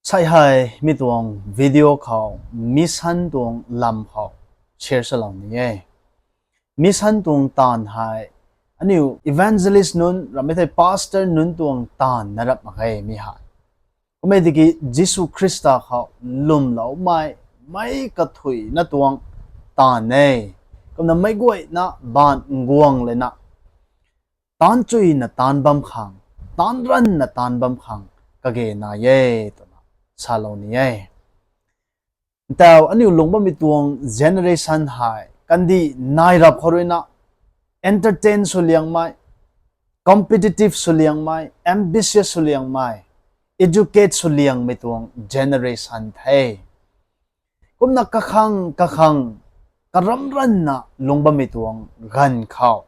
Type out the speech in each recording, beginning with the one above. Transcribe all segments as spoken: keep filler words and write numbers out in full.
Sai hei mi tuang video khou mission tuang lam khou share salou ni e. Mission tuang taanv hei aniu evangelist nunc, rammei thei pastor nunc tuang taanv na rap mak ge mi hei. Kummei tiki Jisu Khrista khou lwmloumei, meic kathuina tuang taanv e. Kumna meic guayna baanv guang lana, taanc chuyna taanc bam khang, taanc ranvna taanc bam khang kage nai e twna salou ni e. Ntau aniu lungc bammei tuang generation hei kandih nai rap khou ruina entertain sw liangmei, competitive sw liangmei, ambitious sw liangmei, educate sw liangmei tuang generation the. Kumna kakhang kakhang karam ranvna lungc bammei tuang ganv khou,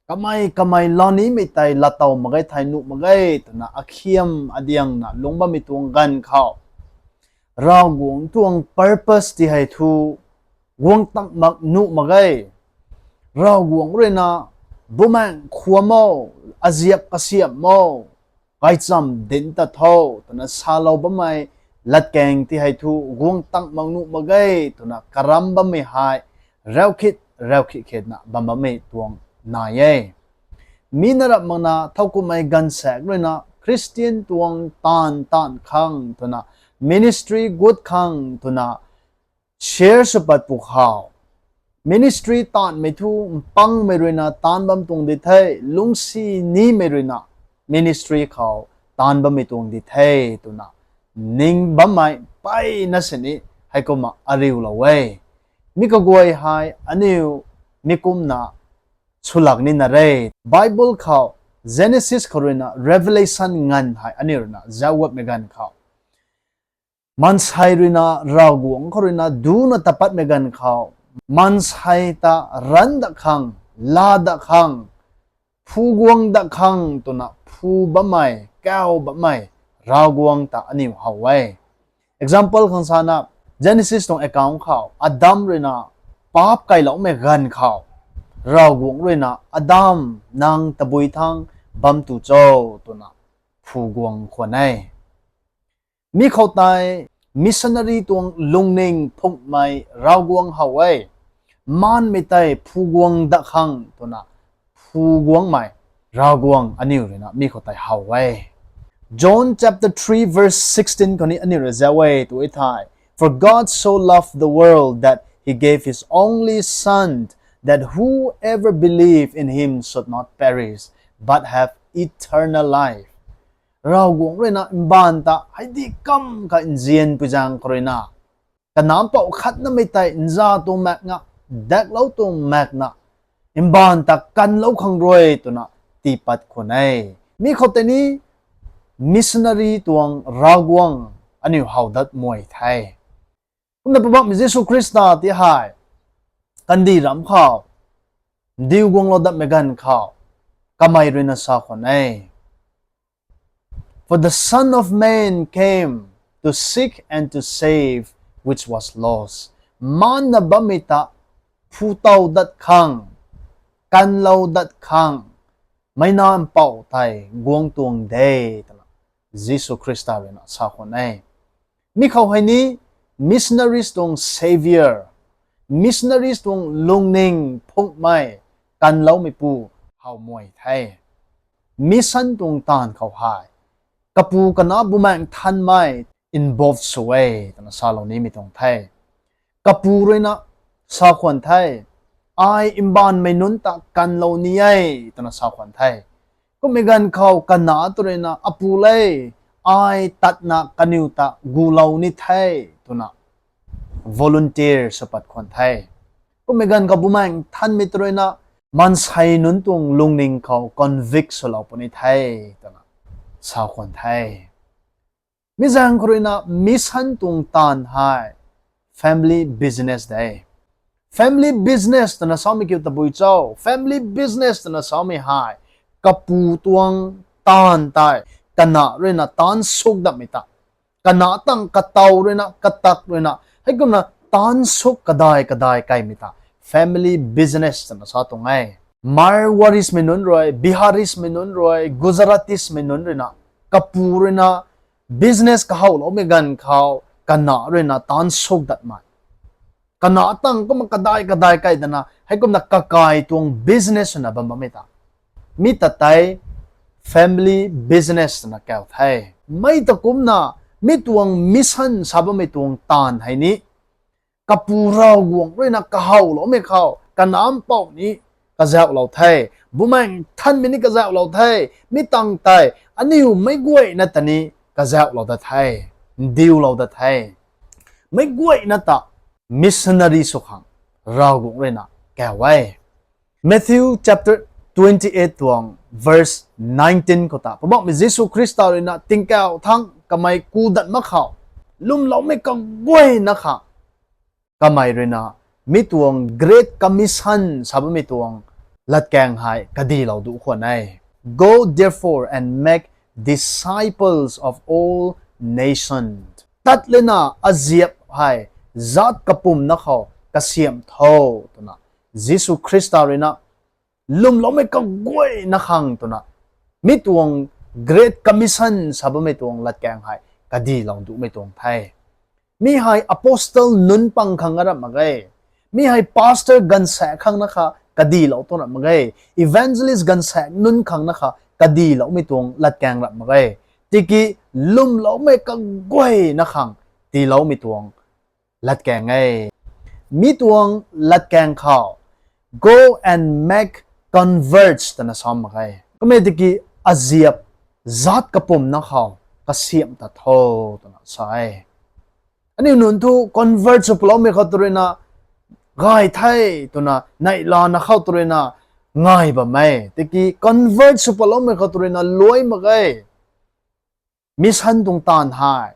kamei kamei laa nimei tei laatow mak ge, thei nuh mak ge twna akhiam adiangna lungc bammei tuang ganv khou, Ravguangc tuang purpose ti hei thu guang tak mak nuh mak ge. Ravguangc ruina, Bumaengh khwan o, aziap kasiamh o, gaychamv dinc ta tho, twna salou bammei latkaeng ti hei thu guang tak mak nuh mak ge twna karam bammei hei, raukhit raukhit khitna bam bammei tuang nai e. Mi na rap makna thowkumhmei gaanvsaekc ruina Christian tuang taanv taanv khang twna, ministry gut khang twna share sw pat pwkhou, ministry taanvmei thu mpangmei ruina taanc bam tuang di the, lungcsi nimei ruina ministry khou taanc bammei tuang di the twna ning bammei mpeyna sini heikumna ariulou e. Mi kaguay hei aniu mi kumna swlak nina re. Bible khou Genesis khou ruina Revelation nganv hei aniu ruina zauc guatmei ganv khou, maansei ruina Ravguangc khou ruina duna ta patmei ganv khou, maansei ta ranv dat khang, laa dat khang, phu guang dat khang twna phu bammei, kau bammei Ravguangc ta aniu how e. Example khang sana, Genesis tuang account khou Adam ruina paap kailoumei ganv khou, Ravguangc ruina, Adam, nang tabui thang bam tu cho? twna phu guang khwan e. Mi khou tei missionary tuang lungning phungmei Ravguangc how e. Maanmei tei phu guang dat khang twna phu guangmei Ravguangc aniu ruina mi khou tei how e. John chapter three verse sixteen khou ni aniu rui zauc e tu e thei, For God so loved the world that he gave his only Son, that whoever believe in him should not perish, but have eternal life. Ravguangc ruina mbaanv ta hei di kam kha nzianpui zaeng khou ruina, Kanac Mpouh khatnamei tei nza tuang maekna, daklou tuang maekna, mbaanv ta kanlou khang rui twna tiipat khwan e. Mi khou tei ni missionary tuang Ravguangc aniu how dat muay the. Kumna Poubauhmei Jisu Khrista ti hei kandih ram khou ndiu guanglou datmei ganv khou kamei ruina sa khwan e. For the Son of Man came to seek and to save which was lost. Maanna bammei ta phu tow dat khang, kanlou dat khang, meic Nac Mpouh tei guang tuang de twna Jisu Khrista ruina sa khwan e. Mi khou hei ni missionaries tuang saviour, missionaries tuang lungning phungmei, kanloumeipu how muay the. Mission tuang taanv khou hei Kapu, Kanac, Bumaengh Nthanmei involve sw e twna salou nimei tuang the. Kapu ruina sa khwan the, ai mbaanvmei nunc ta kanlou ni e twna sa khwan the. Kummei ganv khou Kanac tu ruina, Apu le, ai tatna kaniw ta gulou ni the twna volunteer sw pat khwan the. Kummei ganv khou Bumaengh Nthanmei tu ruina maansei nunc tuang lungning khou convict swlou puni the twna sa khwan the. Mi zaeng khou ruina mission tuang taanv hei family business de. Family business twna samei kiu tabui cho? Family business twna samei hei kapu tuang taanv tei kanac ruina taanc suk datmei ta, kanac tang katow ruina, katak ruina, heikumna taanc suk kadai kadai kaimei ta family business twna sa tuang e. Marwarismei nunc rui, Biharismei nunc rui, Gujaratismei nunc ruina, kapu ruina Business kahowloumei ganv khou, kana ruina taanv suk datmei, kana tang kumna kadai kadai kai dana, heikumna kakai tuang business swna bam bammei ta, mi ta tei family business twna kau the. Mei ta kumna, mi tuang mission sa bammei tuang taanv hei ni, Kapu Ravguangc ruina kahowloumei khou, Kanac Mpouh ni kazauhlou the, Bumaengh Nthanmei ni kazauhlou the. Mi tang tei aniu meic guayna ta ni kazauhlou dat the, ndiulou dat the. Meic guayna ta missionary sw khang Ravguangc ruina kau e. Matthew chapter twenty-eight tuang verse nineteen khou ta, Poubauhmei Jisu Khrista ruina tingkauh thangc kamei ku dat mak khou, lwmloumei kaguayna khang kamei ruina mi tuang Great Commission sa bammei tuang latkaeng hei kadilou duh khwan e. Go therefore and make disciples of all nations. Tat lana aziap hei zaat kapumna khou kasiamh tho, twna Jisu Khrista ruina lwmloumei kaguayna khang twna mi tuang Great Commission sa bammei tuang latkaeng hei kadilou duhmei tuang the. Mi hei apostle nunc pang khang a rap mak ge. Mi hei pastor ganvsaekc khang na kha kadilou tuang rap mak ge. Evangelist ganvsaekc nunc khang na kha kadiloumei tuang latkaeng rap mak ge. Tiki lwmloumei kaguayna khang tiiloumei tuang latkaeng e. Mi tuang latkaeng khou, go and make converts twna sa mak ge. Kumna tiki aziap zaat kapumna khou kasiamh tat tho, twna sa e. Aniu nunc thu convert sw paloumei khou tw ruina gay the, twna neihlana khou tw ruina ngai bam e. Tiki convert sw paloumei khou tw ruina luai mak ge. Mission tuang taanv hei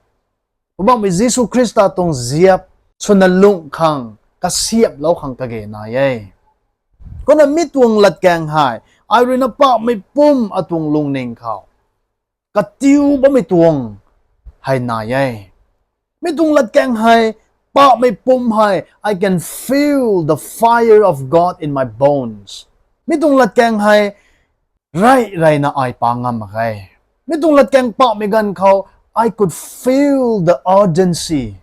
Poubauhmei Jisu Khrista tuang ziap swna lungh khang kasiamhlou khang kage nai e. Kumna mi tuang latkaeng hei ai ruina pahmei pum atuang lungning khou katiu bammei tuang hei nai e. Mi tuang latkaeng hei, pahmei pum hei, I can feel the fire of God in my bones. Mi tuang latkaeng hei rey reyna ai pa ngam mak ge. Mi tuang latkaeng pahmei ganv khou, I could feel the urgency.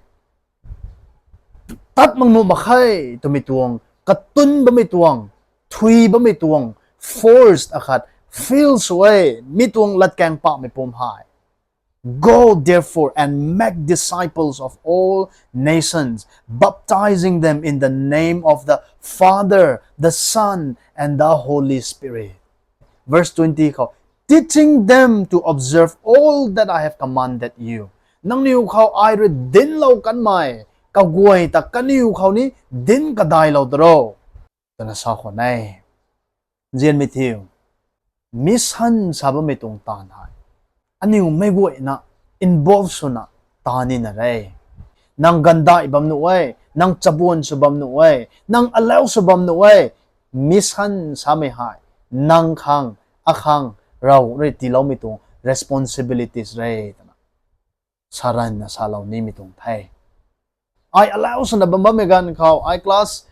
Tat mak nuh mak khe twmei tuang, katun bammei tuang, thui bammei tuang, force akhat feel sw e, mi tuang latkaeng pahmei pum hei. Go therefore and make disciples of all nations, baptizing them in the name of the Father, the Son, and the Holy Spirit. Verse twenty khou, teaching them to observe all that I have commanded you. Nangniw khou ai rui dinclou kanmei kaguay ta kaniw khou ni dinc kadailou da ro, twna sa khwan e. Nzianmei thiu, mission sa bammei tuang taanv hei aniw meic guayna involve swna taan nina re. Nang ganvdaih bam nuh e, nang chabuan sw bam nuh e, nang alau sw bam nuh e, mission samei hei nang khang, akhang, Ravguangc rui tiiloumei tuang responsibilities re, twna saranna salou nimei tuang the. Ai alau swna bam bammei ganv khou, ai class,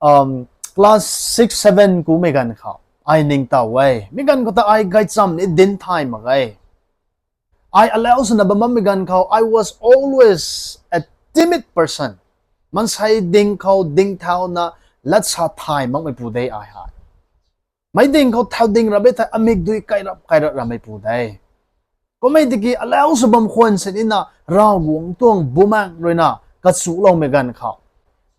um, class six, seven kumei ganv khou, ai ningtow e. Mi ganv khou ta ai gaychamv ni dinc thay mak e. Ai alau swna bam bammei ganv khou, I was always a timid person. Maansei ding khou ding thauna lat sa thay makmeipu de ai hei. Meic ding khou thau ding rap e thei amik dui kai rap kai rap rameipu de. Kummei tiki alau sw bam khwan sini na Ravguangc tuang Bumaengh ruina kachuloumei ganv khou,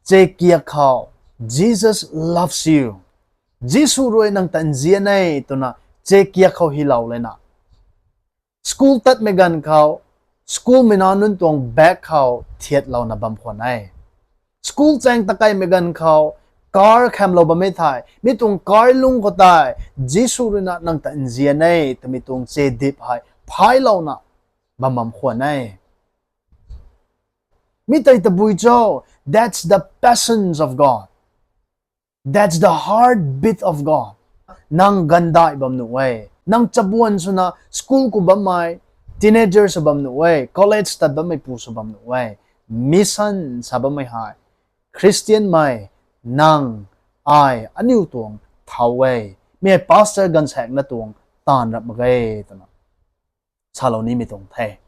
chekiak khou, Jesus loves you. Jisu rui nang ta nzian e twna chekiak khou hilou lana, school tatmei ganv khou, schoolmei nac nunc tuang bag khou thiatlouna bam khwan e. School chaeng ta kaimei ganv khou, car khamlou bammei thei, mi tuang car lungc khou tei, Jisu ruina nang ta nzian e twmei tuang chedip hei phailouna bam bam khwan e. Mi tei tabui cho, that's the passions of God. That's the heartbeat of God. Nang ganvdaih bam nuh e. Nang chabuan swna school khou bammei, teenager sw bam nuh e, college tat bammeipu sw bam nuh e. Mission sa bammei hei Christianmei nang, ai, aniu tuang thau e. Mi hei pastor ganvsaekna tuang taanv rap mak ge twna salou nimei tuang the.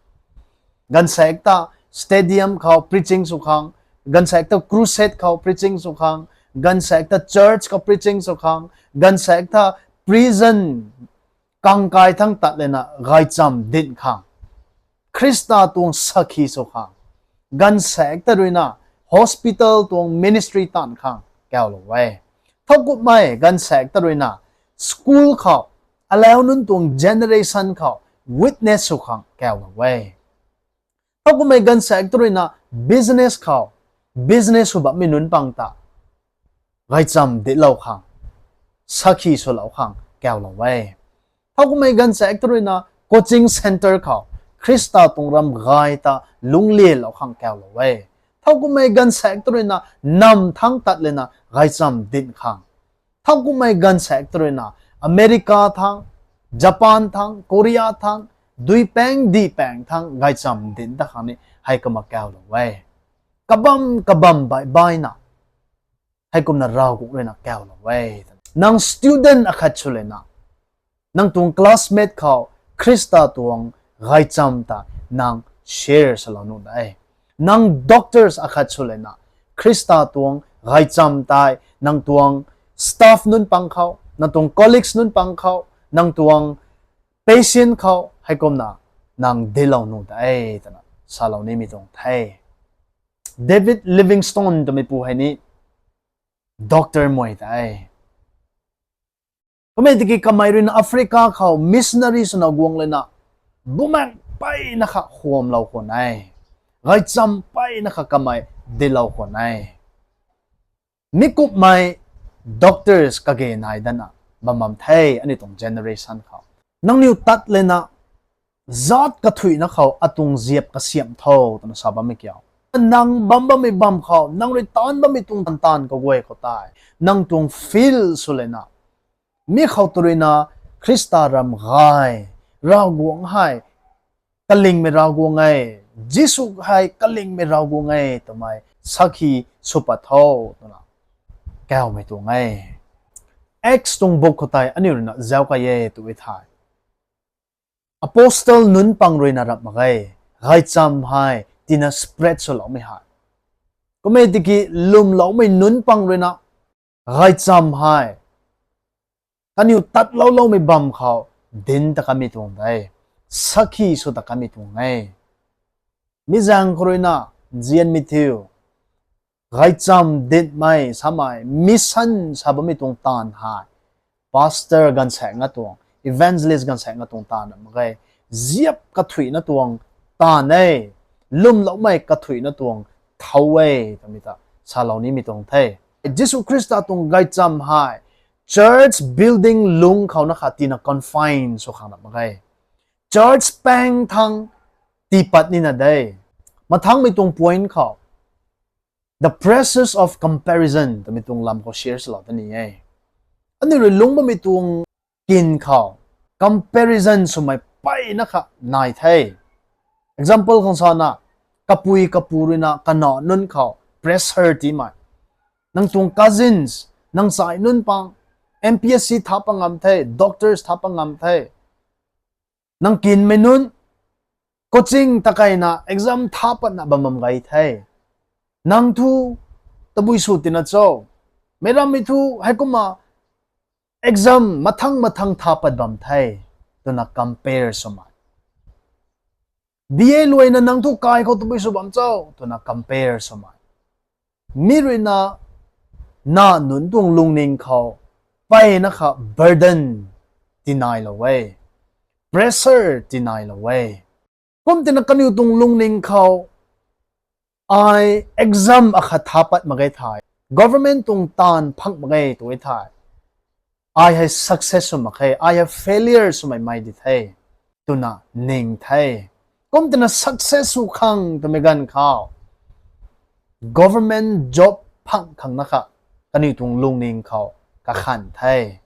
Ganvsaekc ta stadium khou preaching sw khang, ganvsaekc ta crusade khou preaching sw khang, ganvsaekc ta church khou preaching sw khang, ganvsaekc ta prison kangkai thangc tat lana gaychamv dinc khang, Khrista tuang sakhi sw khang, ganvsaekc ta ruina hospital tuang ministry taanv khang kaulou e. Thowkumhmei ganvsaekc ta ruina school khou, alau nunc tuang generation khou witness sw khang kaulou e. Thowkumhmei ganvsaekc ta ruina business khou, business sw bammei nunc pang ta gaychamv dinclou khang, sakhi swlou khang kaulou e. Thowkumhmei ganvsaekc ta ruina coaching centre khou Khrista tuang ram gay ta lungclialou khang kaulou e. Thowkumhmei ganvsaekc ta ruina nam thangc tat lana gaychamv dinc khang, thowkumhmei ganvsaekc ta ruina America thangc, Japan thangc, Korea thangc, duipaeng dipaeng thangc gaychamv dinc ta khang ni hei kumna kaulou e. Kabam kabam baih baihna, heikumna Ravguangc ruina kaulou e. Nang student akhat sw lana, nang tuang classmate khou Khrista tuang gaychamv ta nang share salou nuh de. Nang doctors akhat sw lana, Khrista tuang gaychamv tei nang tuang staff nunc pang khou, nang tuang colleagues nunc pang khou, nang tuang patient khou heikumna nang dinclou nuh de twna salou nimei tuang the. David Livingstone twmeipu hei ni doctor mei tei. Kummei tiki kamei ruina Africa khou missionary swna guang lana, bumaeng peyna kha khwanlou khwan e. Gaychamv peyna kha kamei dinclou khwan e. Mi kumhmei doctors kage nai dana bam bam the aniu tuang generation khou. Nangniw tat lana, zaat kathuicna khou atuang ziap kasiamh tho twna sa bammei kiu. Nang bam bammei bam khou, nang rui taanv bammei tuang taanv kaguay khou tei, nang tuang field sw lana, mi khou ta ruina Khrista ram gay, Ravguangc hei kalingmei Ravguangc e, Jisu hei kalingmei Ravguangc e twmei sakhi sw pat tho twna kaumei tuang e. Acts tuang book khou tei aniu ruina zauc kay e tw e thei, apostle nunc pang ruina rap mak ge, gaychamv hei tina spread swloumei hei. Kummei tiki lwmloumei nunc pang ruina gaychamv hei kaniw tatlouloumei bam khou dinc ta kamei tuang de, sakhi sw ta kamei tuang e. Mi zaeng khou ruina nzianmei thiu, gaychamv dincmei samei mission sa bammei tuang taanv hei pastor ganvsaekc nga tuang, evangelist ganvsaekc nga tuang taanv mak ge, ziap kathuicna tuang taanv e, lwmloumei kathuicna tuang thow e twmei ta salou nimei tuang the. Jisu Khrista tuang gaychamv hei church building lung khou na kha tina confine sw khang rap mak ge, church paeng thangc tiipat nina de. Mathangmei tuang point khou the pressures of comparison twmei tuang lam khou share swlou ta ni e. Aniu rui lungc bammei tuang kin khou comparison swmei peyna kha nai the. Example khang sana, kapui kapu ruina kanac nunc khou pressure tiimei. Nang tuang cousins, nang chai nunc pang M P S C tha pat ngam the, doctors tha pat ngam the. Nang kinmei nunc coaching ta keyna exam tha patna bam bam gay the. Nang thu tabui sw tina cho? Meic rammei thu heikumna exam mathang mathang tha pat bam the twna compare swmei. B A luaina nang thu kai khou tabui sw bam cho twna compare swmei. Mi ruina nac nunc tuang lungning khou peyna kha burden tinailou e, pressure tinailou e. Kum tina kaniw tuang lungning khou ai exam akhat tha pat mak ge thei, government tuang taanv phang mak ge tw e thei, ai hei success sw mak khe, ai hei failure swmei mei di the twna ning the. Kum tina success sw khang twmei ganv khou government job phang khang na kha kaniw tuang lungning khou kakhan the.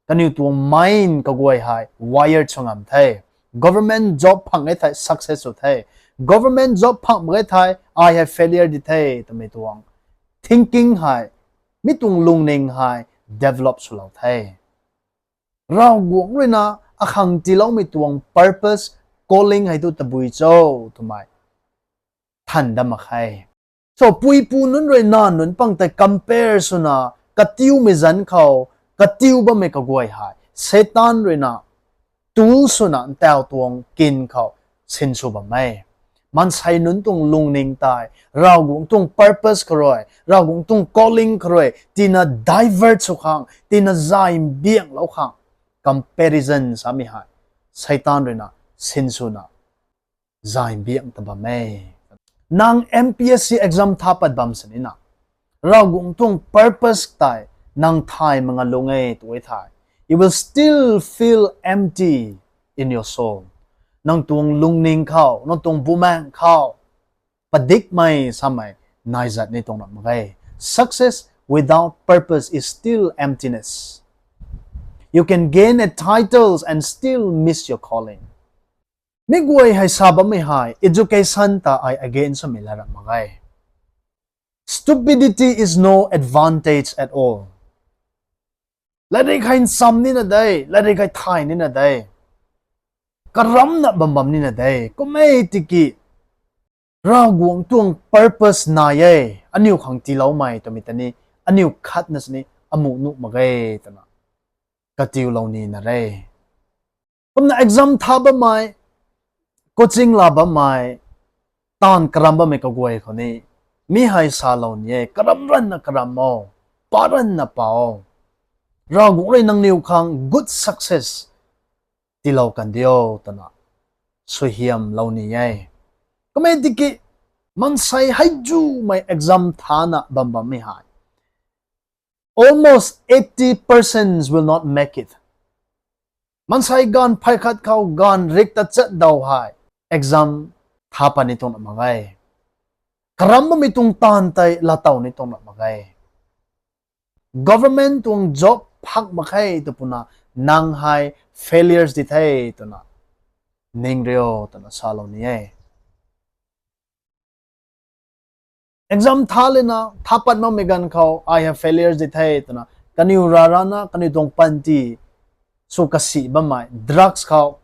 Kaniw tuang mind kaguay hei wire sw ngam the. Government job phang e thei success sw the. Government job phang mak ge thei ai hei failure di the twmei tuang thinking hei, mi tuang lungning hei develop swlou the. Ravguangc ruina akhang tiiloumei tuang purpose, calling hei thu tabui cho twmei than dat mak khe. So, puipu nunc rui nac nunc pang tei compare swna, katiumei zanc khou, katiu bammei kaguay hei Satan ruina tool swna ntaw tuang kin khou sinsw bam e. Maansei nunc tuang lungning tei Ravguangc tuang purpose kha rui, Ravguangc tuang calling kha rui tina divert sw khang, tina zay mbianglou khang, comparison samei hei Satan ruina sinswna zay mbiang ta bam e. Nang M P S C exam tha pat bam sinina, Ravguangc tuang purpose tei nang thay mak nga lung e tu e thei, you will still feel empty in your soul. Nang tuang lungning khou, nang tuang bumaeng khou padikmei samei nai zat ni tuang ram mak ge. Success without purpose is still emptiness. You can gain a titles and still miss your calling. Mi guay hei sa bammei hei education ta ai against swmei la ram mak ge. Stupidity is no advantage at all. Latrik hei ncham nina de, latrik hei thay nina de, karamna bam bam nina de, kum e tiki Ravguangc tuang purpose nai e, aniu khang tiiloumei twmei ta ni, aniu khatna sini amuh nuh mak ge twna katiulou nina re. Kumna exam tha bammei, coaching la bammei, taanv karam bammei kaguay khou ni, mi hei salou ni e, karam ranna karam o, pa ranna pa o, Ravguangc rui nangniw khang good success tiilou kan dio twna suaihiamlou ni e. Kum e tiki maansei hei zumei exam thana bam bammei hei almost eighty percent will not make it. Maansei ganv phey khat khou ganv rik ta chat daw hei exam tha pat ni tuang ram mak ge. Karam bammei tuang taanv tei laatow ni tuang ram mak ge. Government tuang job phak mak khe tw puna nang hei failures di the twna ning rio twna salou ni e. Exam tha lena tha pat makmei ganv khou ai hei failures di the twna kaniw rarana kaniw tuang panty sw kasi bammei, drugs khou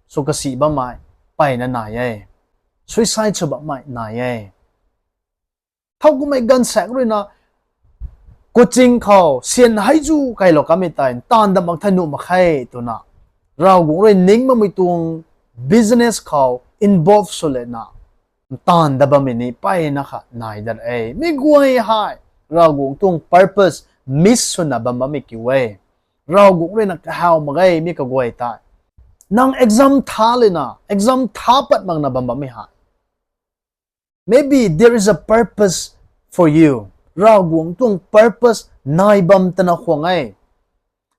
sw kasi bammei mpeyna nai e. Suicide sw bammei nai e. Thowkumhmei gaanvsaekc ruina coaching khou syan hei zu kailou kamei tei ntaanv dat mak the nuh mak khe twna Ravguangc rui ning makmei tuang business khou involve sw lana ntaanv dat bammei ni mpeyna kha nai dat e. Mi guay hei Ravguangc tuang purpose miss swna bam bammei kiu e. Ravguangc ruina kahaw mak ge mi kaguay tei. Nang exam tha lena, exam tha pat makna bam bammei hei, maybe there is a purpose for you. Ravguangc tuang purpose nai bam twna khwan e.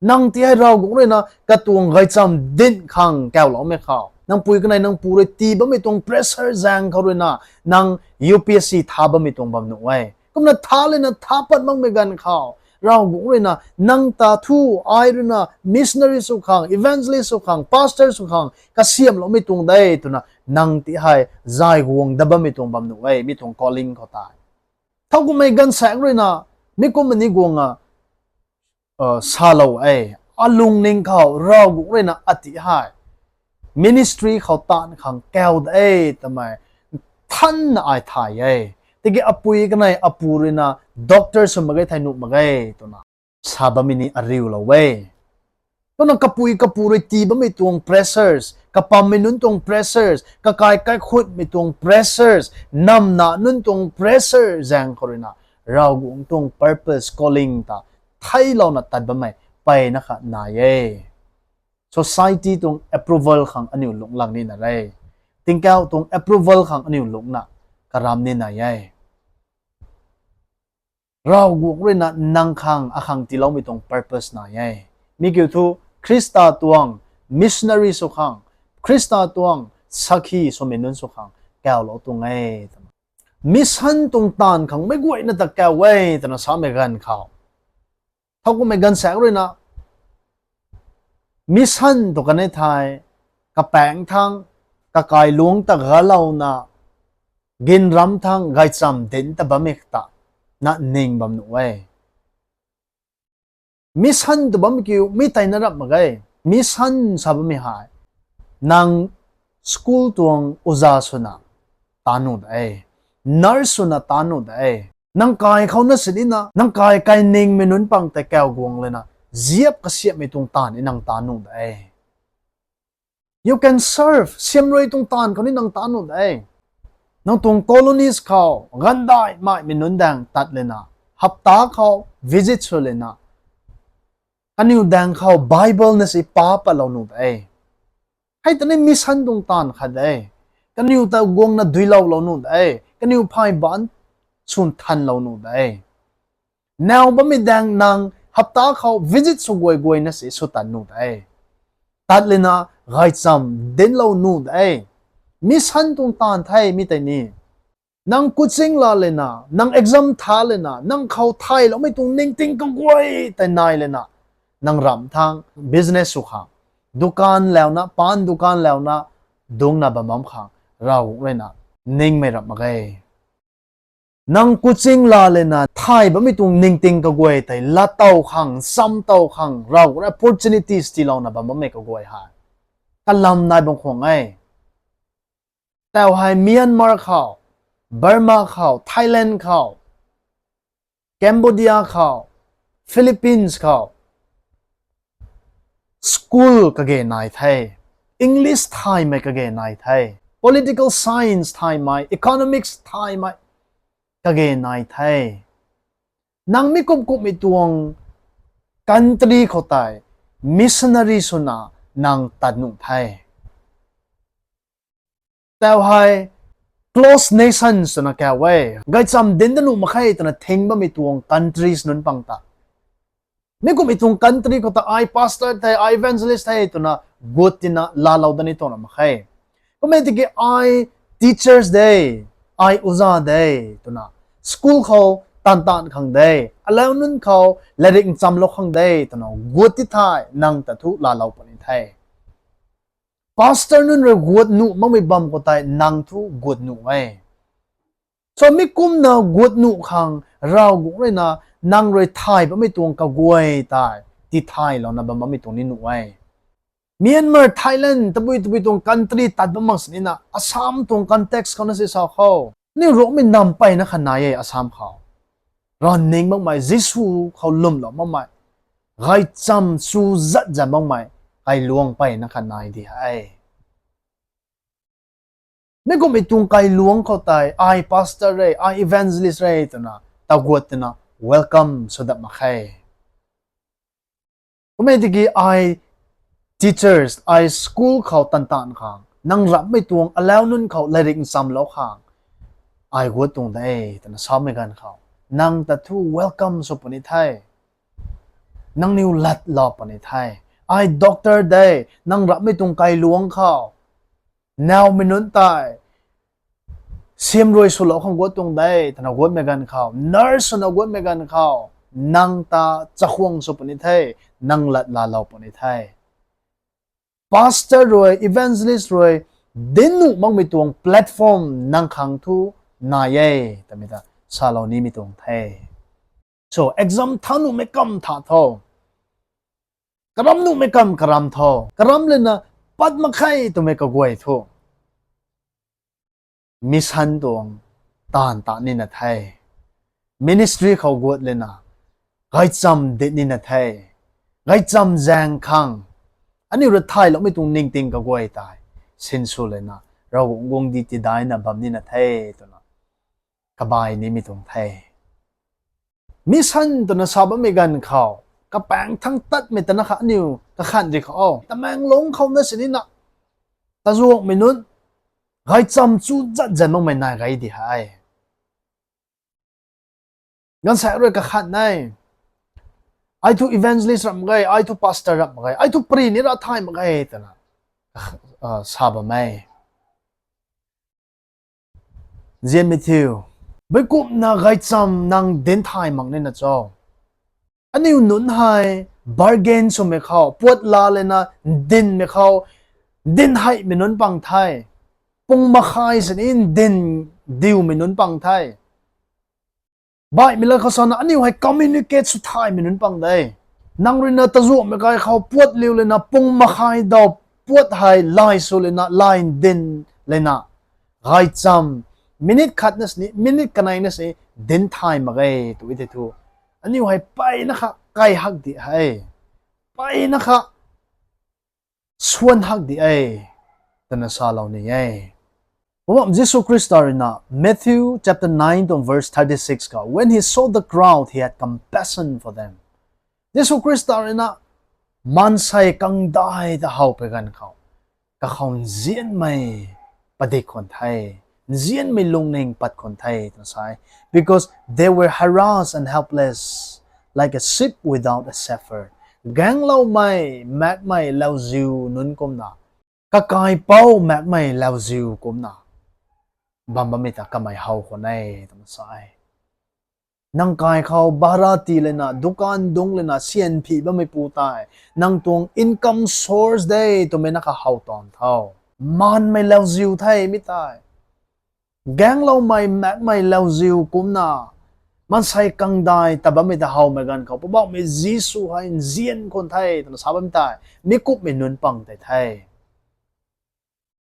Nang ti hei Ravguangc ruina katuang gaychamv dinc khang kawloumei khou, nang pui kanei nang pu rui tii bammei tuang pressure zaeng khou ruina nang U P S C tha bammei tuang bam nuh e. Kumna tha lena tha pat makmei ganv khou Ravguangc ruina nang ta thu, ai ruina missionary sw khang, evangelist sw khang, pastor sw khang kasiamhloumei tuang de twna nang ti hei zay guang dat bammei tuang bam nuh e mi tuang calling khou tei. Thowkumhmei gaanvsaekc ruina mi kumna ni guang a salou e, alungning khou Ravguangc ruina ati hei ministry khou taanv khang kaw de twmei nthanna ai thay e. Tiki apui kanei apu ruina doctor sw mak ge thei nuh mak ge twna sa bammei ni ariulou e. Kumna kapui kapu rui tii bammei tuang pressures, kapammei nunc tuang pressures, kakai kaikhutmei tuang pressures, namna nunc tuang pressure zaeng khou ruina Ravguangc tuang purpose, calling ta theilouna tat bammei mpeyna kha nai e. Society tuang approval khang aniu lungc lang nina re. Tingkauh tuang approval khang aniu lungcna karam ni nai e. Ravguangc ruina nang khang akhang tiiloumei tuang purpose nai e. Mi kiu thu Khrista tuang missionary sw khang, Khrista tuang sakhi swmei nunc sw khang kawlou tuang e. Mission tuang taanv khang meic guayna ta kaw e twna samei ganv khou, thowkumhmei gaanvsaekc ruina mission tw kanei thei kapaengc thang, kakai luangc ta galouna, ginram thang gaychamv dinc ta bammei ta na ning bam nuh e. Mission tw bammei kiu mi tei na rap mak ge. Mission sa bammei hei nang school tuang uza swna, taan nuh de. Nurse swna taan nuh de. Nang kai khou na sinina, nang kai kai ningmei nunc pang tei kau guang lana, ziap kasiamhmei tuang taanv ni nang taan nuh de. You can serve, siamruai tuang taanv khou ni nang taan nuh de. Nang tuang colonies khou, gandai maimei nunc daeng tat lana, hapta khou visit sw lana, kaniw daeng khou Bible na si pa patlou nuh de. Hei ta ni mission tuang taanv khat de. Kaniw ta guangna duiloulou nuh de. Kaniw phay ban swn thanlou nuh de. Naw bammei daeng nang hapta khou visit sw guay guayna si sw tan nuh de. Tat lana gaychamv dinclou nuh de. Mission tuang taanv the mi tei ni. Nang coaching la lana, nang exam tha lana, nang khou thayloumei tuang ningting kaguay tei nai lana, nang ramh thang business sw khang, dukan launa, paan dukan launa, dungcna bam bam khang, Ravguangc rui na ningmei ramh mak ge. Nang coaching la lana thay bammei tuang ningting kaguay tei lat tow khang, sam tow khang, Ravguangc rui opportunities tiilouna bam bammei kaguay hei kalam nai bam khwan e. Tau hei Myanmar khou, Burma khou, Thailand khou, Cambodia khou, Philippines khou, school kage nai the, English thaymei kage nai the, political science thaymei, economics thaymei kage nai the. Nang mi kum kummei tuang country khou tei missionary swna nang tat nuh the. Tau hei close nations twna kau e. Gaychamv dinc dat nuh mak khe twna thing bammei tuang countries nunc pang ta, mi kummei tuang country khou ta ai pastor the, ai evangelist the twna gut tina laalou dat ni tuang mak khe. Kum e tiki ai teachers de, ai uza de twna, school khou taanv taanv khang de, alau nunc khou latrik nchamlou khang de twna gut ti thei nang ta thu laalou puni the. Pastor nunc rui gut nuh makmei bam khou tei nang thu gut nuh e. So mi kumna gut nuh khang Ravguangc rui na nang rui thay bammei tuang kaguay tei tithaylouna bam bammei tuang ni nuh e. Myanmar, Thailand, tabui tabui tuang country tat bam mak sinina, Assam tuang context khou na si sa khou, aniu Ruangmei nam mpeyna khat nai e Assam khou. Ranv ning makmei, Jisu khou lwmlou makmei, gaychamv chu zat zat makmei kailuangc mpeyna khat nai di he. Mi kummei tuang kailuangc khou tei ai pastor re, ai evangelist re twna taguat twna welcome sw dat mak khe. Kum e tiki ai teachers, ai school khou taanv taanv khang, nang ramhmei tuang alau nunc khou latrik nchamlou khang ai guat tuang de twna samei ganv khou, nang ta thu welcome sw puni the. Nangniw latlou puni the. Ai doctor de, nang ramhmei tuang kailuangc khou, nowmei nunc tei siamruai swlou khang guat tuang de twna guatmei ganv khou, nurse swna guatmei ganv khou, nang ta chakhwang sw puni the, nang lat laalou puni the. Pastor rui, evangelist rui dinc nuh makmei tuang platform nang khang thu nai e twmei ta salou nimei tuang the. So exam tha nuhmei kam tha tho, karam nuhmei kam karam tho, karam lana pat mak khe twmei kaguay thu mission tuang taanv ta nina the. Ministry khou guat lana gaychamv dit nina the. Gaychamv zaeng khang aniu rui thayloumei tuang ningting kaguay tei sinsw lana Ravguangc guangcdic tidaina bam nina the twna kabai nimei tuang the. Mission twna sa bammei ganv khou, kapaeng thang tatmei tana kha aniu kakhan ri khou, Tamenglong khou na sinina, tazuanghmei nunc gaychamv chu zat zat makmei nai gay di he. Gaanvsaekc rui kakhan e, ai thu evangelist ramh mak ge, ai thu pastor ramh mak ge, ai thu pari ni ra thay mak ge twna sa bam e. Nzianmei thiu, meic kumna gaychamv nang dinc thay mak nina cho? Aniu nunc hei bargain swmei khou, puat laa lana ndinmei khou, ndin heimei nunc pang the. Pung makhai sini ndin diumei nunc pang the. Baihmei lat khou sana aniu hei communicate sw thaymei nunc pang de. Nang ruina tazuanghmei kai khou puat liu lana pung makhai daw puat hei lay sw lana lay ndin lana, gaychamv minute khat na sini, minute kanei na sini, dinc thay mak ge tw e tei thu, aniu hei mpeyna kha kai hak di hei, mpeyna kha swan hak di e, twna salou ni e. Poubauhmei Jisu Khrista rui na Matthew chapter nine tuang verse thirty-six khou, when he saw the crowd, he had compassion for them. Jisu Khrista rui na maansei kangdai ta how pui ganv khou, kakhou nzianmei padik khwan the, nzianmei lungning pat khwan the twna sa e. Because they were harassed and helpless, like a sheep without a shepherd. Gaengloumei, maekmei lauziu nunc kumna, kakaipouc maekmei lauziu kumna bam bammei ta kamei how khwan e twna sa e. Nang kai khou bhara tii lana, dukan dungc lana, syan phi bammeipu tei, nang tuang income source de twmei na kha how tuang tho. Maanmei lauziu the mi tei, gaengloumei, maekmei lauziu kumna, maansei kangdai ta bammei ta howmei ganv khou, Poubauhmei Jisu hei nzian khwan the twna sa bam tei, mi kumhmei nunc pang tei the.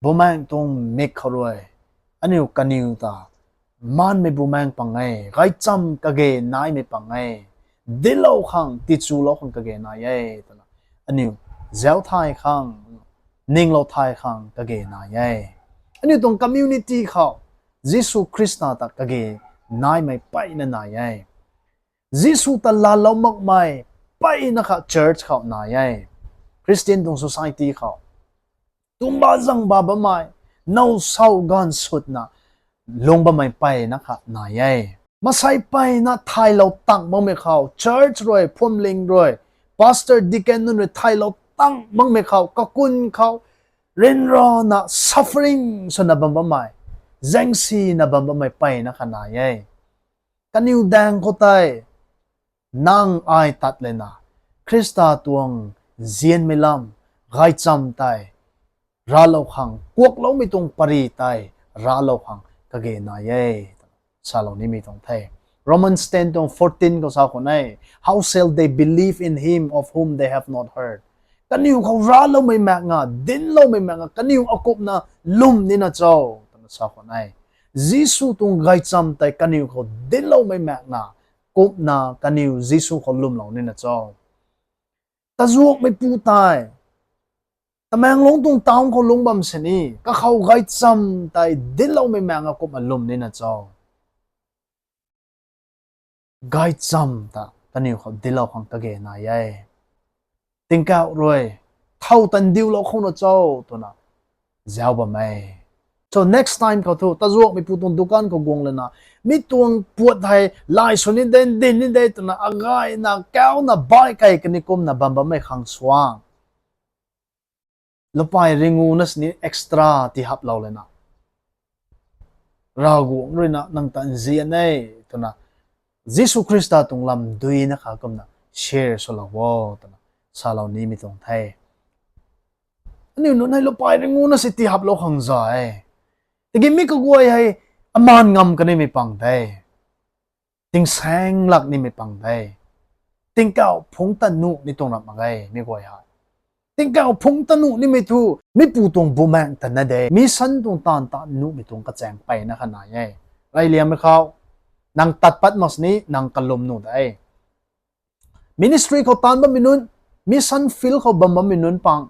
Bumaengh tuang mik khou rui, aniu kaniw ta, maanmei bumaengh pang e, gaychamv kage naimei pang e, dinclou khang, tichulou khang kage nai e twna, aniu zauc thay khang, ninglou thay khang kage nai e. Aniu tuang community khou Jisu Khrista ta kage naimei mpeyna nai e. Jisu ta laalou makmei mpeyna kha church khou nai e. Christian tuang society khou, tumba zangba bammei, now sau ganv sutna lung bammei mpeyna kha nai e. Maansei mpeyna thaylou tang makmei khou, church rui, phuamling rui, pastor, deacon nunc rui thaylou tang makmei khou, kakun khou, ryanrana suffering swna bam bammei, zaengsina bam bammei mpeyna kha nai e. Kaniw daeng khou tei, nang ai tat lana, Khrista tuang nzianmei lam, gaychamv tei raclou khang, kuakloumei tuang pary tei raclou khang kage nai e, salou nimei tuang the. Romans ten tuang fourteen khou sa khwan e, how shall they believe in him of whom they have not heard? Kaniw khou racloumei maek nga, dincloumei maek nga, kaniw akumhna lwm nina cho, twna sa khwan e. Jisu tuang gaychamv tei kaniw khou dincloumei maek nga, kumna kaniw Jisu khou lwmlou nina cho? Tazuanghmeipu tei, Tamenglong tuang town khou lungc bam sini, kakhou gaychamv tei dincloumei maek nga kumna lwm nina cho? Gaychamv ta kaniw khou dinclou khang kage nai e. Tingkauh rui, thow tandiulou khou na cho, twna zauc bam e. So next time khou thu, tazuanghmeipu tuang dukan khou guang lana, mi tuang puat hei lai sw ni de, din ni de, twna agayna, kauna, bai kei kani kumna bam bammei khang suang, lupai ringu na sini extra tihaplou lana, Ravguangc rui na nang ta nzian e, twna, Jisu Khrista tuang lam duina kha kumna share swlou o, twna salou nimei tuang the. Aniu nunc hei lupai ringu na si tihaplou khang za e. Tiki mi kaguay hei amaan ngam kanimei pang de. Tingsaeng lak nimei pang de. Tingkauh phungc ta nuh ni tuang ram mak ge, mi guay hei. Tingkauh phungc ta nuh nimei thu, mipu tuang bumaengh ta na de. Mission tuang taanv ta nuhmei tuang kachaeng mpeyna kha nai e. Reyliammei khou, nang tat pat mak sini, nang kalwm nuh de. Ministry khou taanv bammei nunc, mission field khou bam bammei nunc pang,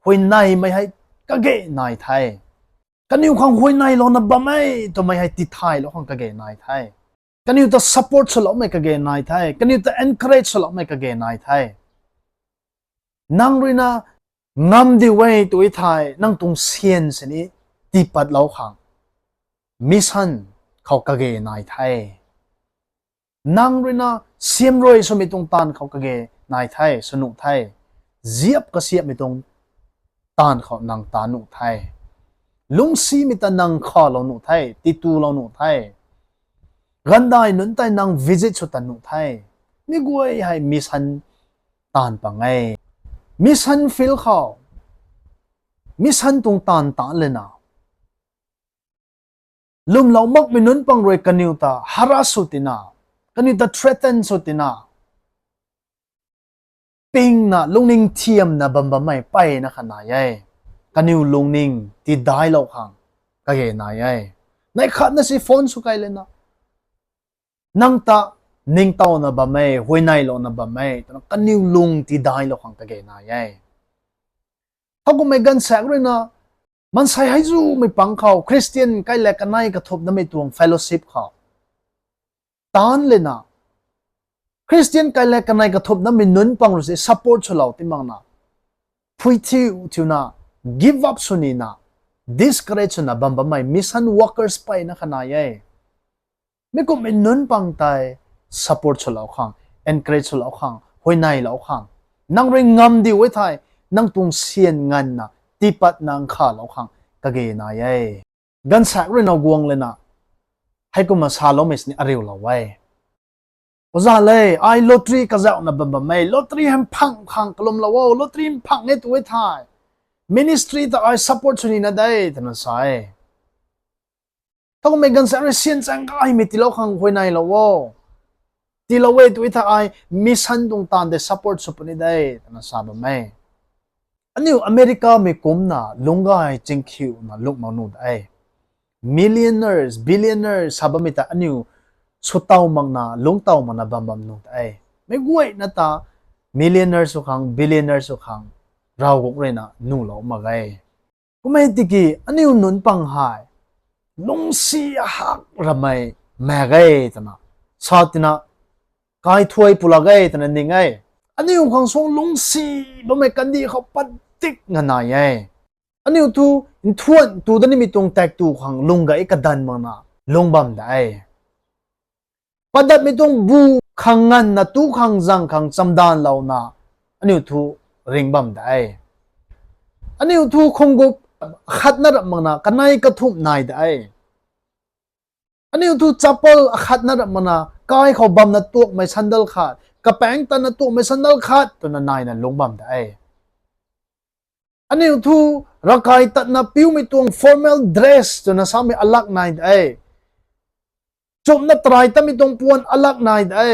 huayneymei hei kage nai the. Kaniw khang huayneylouna bam e, twmei hei tithaylou khang kage nai the. Kaniw ta support swloumei kage nai the. Kaniw ta encourage swloumei kage nai the. Nang rui na ngam di e tw thei, nang tuang syan sini tiipatlou khang mission khou kage nai the. Nang rui na siamruai swmei tuang taanv khou kage nai the, sw nuh the. Ziap kasiamhmei tuang taanv khou nang ta nuh the. Lungcsimei ta nang khalou nuh the, titulou nuh the. Gandai nunc tei nang visit sw ta nuh the. Mi guay hei mission taanv pang e. Mission field khou, mission tuang taanv ta lana, lwmlou makmei nunc pang rui kaniw ta harass sw tina, kaniw ta threaten sw tina, pingna lungning thiamna bam bammei mpeyna kha nai e. Kaniw lungning tidailou khang kage nai e. Neih khatna si phone sw kai lana, nang ta ningtowna bam e, huayneylouna bam e twna kaniw lung tidailou khang kage nai e. Thowkumhmei gaanvsaekc ruina, maansei hei zumei pang khou Christian kailak kanei kathumh namei tuang fellowship khou taanc lana, Christian kailak kanei kathumh namei nunc pang rui se support swlou ti makna, phui thiu thiuna, give up sw nina, discourage swna bam bammei mission workers mpeyna kha nai e. Mi kumhmei nunc pang tei support swlou khang, encourage swlou khang, huayneylou khang, nang rui ngam diu e thei, nang tuang syan nganvna tiipatna nkhavlou khang kage nai e. Gaanvsaekc ruina guang lana, heikumna saloumei sini ariulou e. Oza le, ai lottery kazauhna bam bam e, lottery hei mphang khang kalumlou o, lottery mphang e tu e thei, ministry ta ai support sw nina de, twna sa e. Thowkumhmei gaanvsaekc rui syan chaeng gaymei tiilou khang huayneylou o. Tiilou e tu e thei ai mission tuang taanv tei support sw puni de, twna sa bam e. Aniu Americamei kumcna lungc gay chingkhiuna lungh mak nuh de. Millionaires, billionaires sa bammei ta aniu swtow makna, lungctow makna bam bam nuh de. Meic guayna ta millionaire sw khang, billionaire sw khang, Ravguangc ruina nuhlou mak e. Kum e tiki aniu nunc pang hei lungcsi hak ramei mak ge twna sa tina, kai thuy pulak ge twna ning e. Aniu khang suang lungcsi bammei kandih khou padik nga nai e. Aniu thu nthuan tu da nimei tuang taektw khang lung gay kadan makna lungc bam de. Padatmei tuang bu khang nganvna tu khang zang khang chamdanlouna aniu thu ring bam de. Aniu thu khunggup khatna rap makna kanei kathumh nai de. Aniu thu chappal akhatna rap makna kai khou bamna tuakmei sandal khat, kapaeng tatna tuakmei sandal khat twna naina lungc bam de. Aniu thu ravkai tatna piumei tuang formal dress twna samei alak nai de. Chumna tarai tatmei tuang puan alak nai de.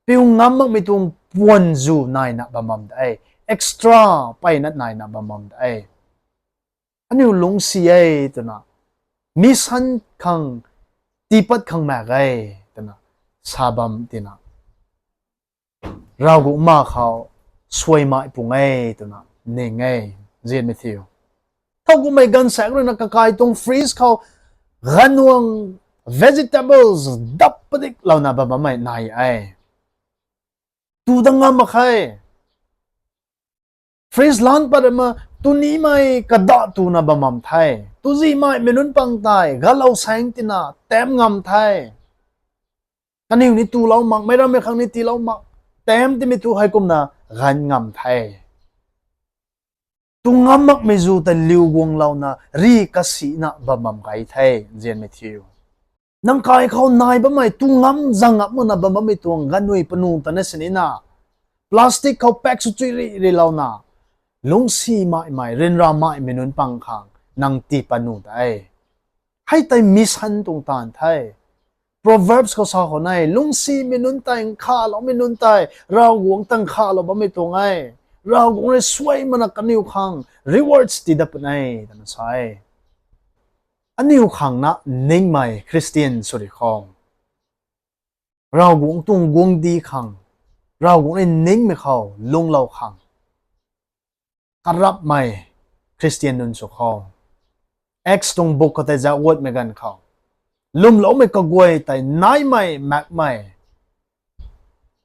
Piu ngam makmei tuang puan zu naina bam bam de. Extra peyna naina bam bam de. Aniu lungcsi e twna, mission khang tiipat khang mak ge twna sa bam tina, Ravguangc ma khou suaimei pung e twna ning e, nzianmei thiu. Thowkumhmei gaanvsaekc ruina kakai tuang fridge khou ganvguang vegetables dap padiklouna bam bammei nai e. Tu dat ngam mak khe. Fridge lan pat rama tunimei kadah tuna bam bam the. Tuzimeimei nunc pang tei galou saeng tina tam ngam the. Kaniw ni tulou mak, meic rammei khang ni tiilou mak, tam timei tu heikumna ganv ngam the. Tu ngam makmei zu ta liu guanglouna ri kasina bam bam kai the, nzianmei thiu. Nang kai khou nai bammei tu ngam zang ngam makna bam bammei tuang ganvnui panu ta na sinina, plastic khou pack sw chui ri rilouna, lungcsi maimei, ryanra maimei nunc pang khang nang tii pat nuh de. Hei tei mission tuang taanv the. Proverbs khou sa khou nai, lungcsimei nunc tei, nkhaloumei nunc tei Ravguangc ta nkhalou bammei tuang e. Ravguangc rui suaimana kaniw khang rewards tii dat puni e twna sa e. Aniu khang na ningmei Christian sw ri khou, Ravguangc tuang guangcdic khang, Ravguangc rui ningmei khou lungclou khang karapmei Christian nunc sw khou, Acts tuang book khou tei zauc guatmei ganv khou, lwmloumei kaguay tei naimei makmei,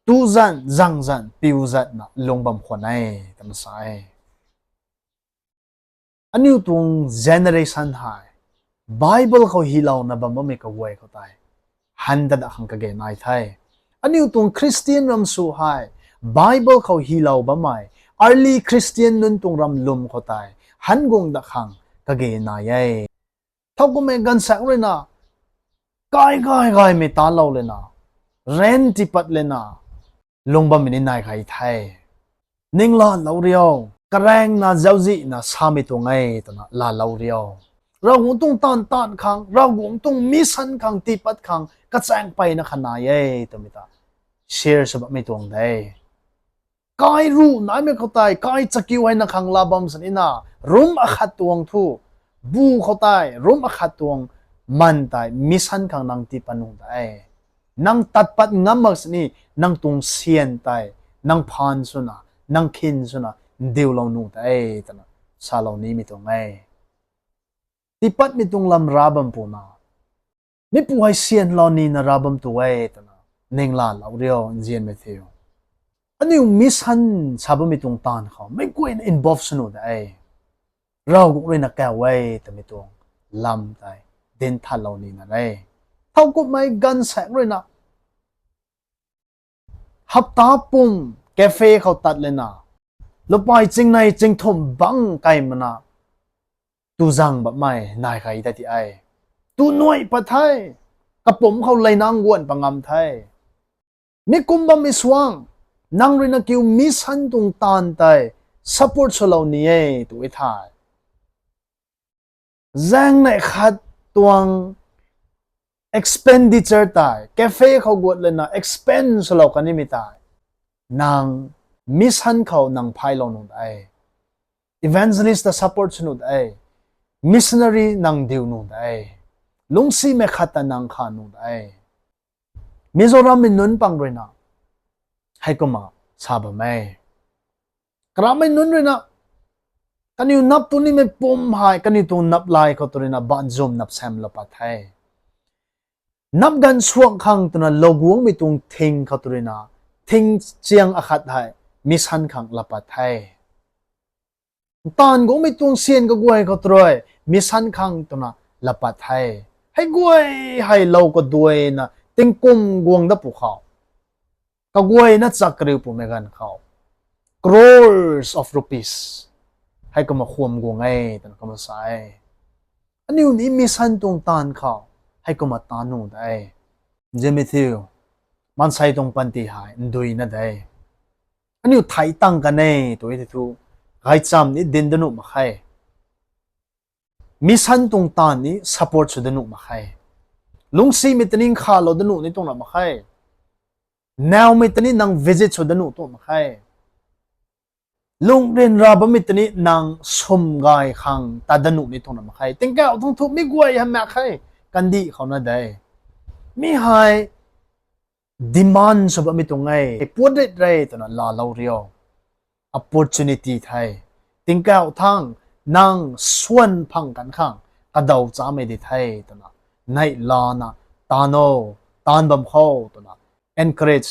tu zan, zang zan, piu zatna lung bam khwan e twna sa e. Aniu tuang generation hei Bible khou hylouna bam bammei kaguay khou tei han ta da khang kage nai the. Aniu tuang Christian ram sw hei Bible khou hylou bammei early Christian nunc tuang ram lwm khou tei han guang da khang kage nai e. Thowkumhmei gaanvsaekc ruina, kai gay gaymei talou lana, rent tii pat lana lung bammei ni nai khe the. Ning laalou rio, karaengna zauczihna samei tuang e twna laalou rio. Ravguangc tuang taanv taanv khang, Ravguangc tuang mission khang tii pat khang kachaeng peyna kha nai e twmei ta share sw bammei tuang de. Kai ruh naimei khou tei kai chakiu heina khang laa bam sinina, room akhat tuang thu bu khou tei room akhat tuang man tei mission khang nang tii pat nuh de. Nang tat pat ngam mak sini nang tuang syan tei nang phaan swna, nang khin swna ndiulou nuh de twna salou nimei tuang e. Tii patmei tuang lam ra bam puna, mipu hei syan lou nina ra bam tu e twna ninglalou rio nzianmei thiu. Aniu mission sa bammei tuang taanv khou meic guayna involve sw nuh de. Ravguangc ruina kau e twmei tuang lam tei dinthatlou nina re. Thowkumhmei ganvsaekc ruina hapta pum cafe khou tat lana, lupai chingnei chingthumh bang kai mana tu zang bammei nai kei ta ti e. Tu nuai pat the, kapumc khou leinang guan pat ngam the. Mi kum bammei suang, nang ruina kiu mission tuang taanv tei support swlou ni e tu e the. Zaeng neih khat tuang expenditure tei cafe khou guat lana expend swlou kanimei tei nang mission khou nang phaylou nuh de. Evangelist ta support sw nuh de. Missionary nang diu nuh de. Lungcsimei khat ta nang kha nuh de. Mizorammei nunc pang ruina heikumna sa bam e. Karamei nunc ruina kaniw nap tu nimei pum hei kaniw tuang nap lay khou tu ruina banzum nap samlou pat the. Nap ganv suang khang twna lou guangmei tuang thing khou tu ruina thing chiang akhat hei mission khang laa pat the. Taanv guangmei tuang syan kaguay khou tu rui mission khang twna laa pat the. Hei guay hei lou kaduaina tingkum guang dat pu khou, kaguayna chak kariu pumei ganv khou crores of rupees heikumna khwan guang e twna kumna sa e. Aniu ni mission tuang taanv khou heikumna taan nuh de. Nzianmei thiu, maansei tuang panty hei nduina de. Aniu thei tang kan e tu e tei thu, gaychamv ni dinc dat nuh mak khe. Mission tuang taanv ni support sw dat nuh mak khe. Lungcsimei ta ni nkhavlou dat nuh ni tuang ra mak khe. Nowmei ta ni nang visit sw dat nuh tuang mak khe. Lungh ryanra bammei ta ni nang sum gay khang tat dat nuh ni tuang ra mak khe. Tingkauh thangc thu mi guay hei mak khe, kandih khou na de. Mi hei demand sw bammei tuang e, puat rit re twna laalou rio. Opportunity the. Tingkauh thangc nang swan phang kan khang kadaw chamei di the twna neih lana taan o, taan bam khou twna encourage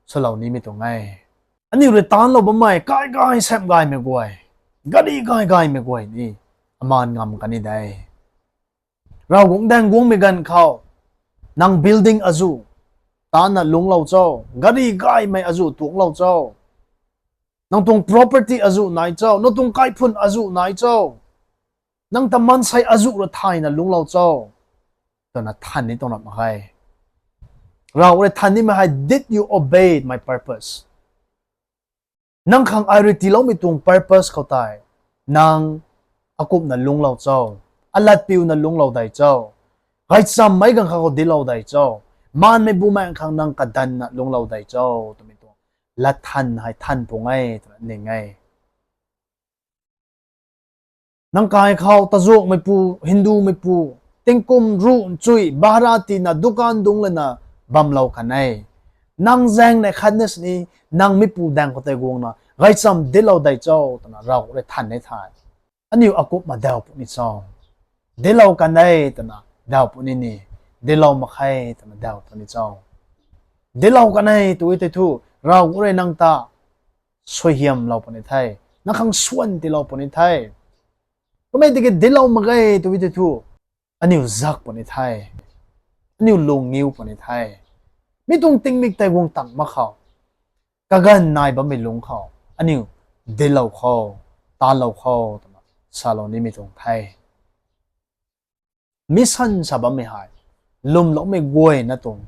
swlou nimei tuang e. Aniu rui taanlou bammei kai gay, sam gaymei guay, gari gay gaymei guay ni amaan ngam kan ni de. Ravguangc daeng guangmei ganv khou nang building azuh taanna lungclou cho, gari gaymei azuh tuanglou cho, nang tuang property azuh nai cho, nang tuang kaiphun azuh nai cho, nang ta maansei azuh ra thayna lungclou cho twna than ni tuang ra mak khe. Rav rui than nimei hei, did you obey my purpose? Nang khang ai rui tiiloumei tuang purpose khou tei nang akumhna lungclou cho, alat piuna lungclou dei cho, gaychamv meic ganv khou dinclou dei cho, maanmei bumaengc khang nang kadanna lungclou dei cho twmei tuang latthan hei than pung e twna ning e. Nang kai khou tazuanghmeipu, Hindumeipu, tingkum ruh nchui bhara tiina dukan dungc lana bamlou kan e. Nang zaeng neih khatna sini nang mipu daeng khou tei guangna gaychamv dinclou dei cho twna Rav rui than e the. Aniu akumhna daw puni cho? Dinclou kan e twna daw puni ni, dinclou mak khe twna daw puni cho? Dinclou kan e tu e tei thu, Rav rui nang ta suaihiamlou puni the, nang khang swan tiilou puni the. Kummei tiki dinclou mak ge tu e tei thu, aniu zak puni the, aniu lung ngiu puni the. Mi tuang tingmik tei guang tang mak khou, kaganv nai bammei lungc khou aniu dinclou kho, taanlou kho twna salou nimei tuang the. Mission sa bammei hei lwmloumei guayna tuang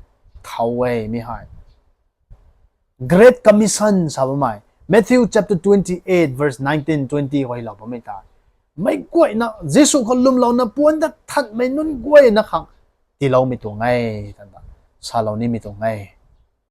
thau e mi hei. Great Commission sa bammei, Matthew chapter twenty-eight verse nineteen, twenty khou hylou bammei tei, meic guayna Jisu khou lwmlouna puan dat thanmei nunc guayna khang tiiloumei tuang e twna salou nimei tuang e.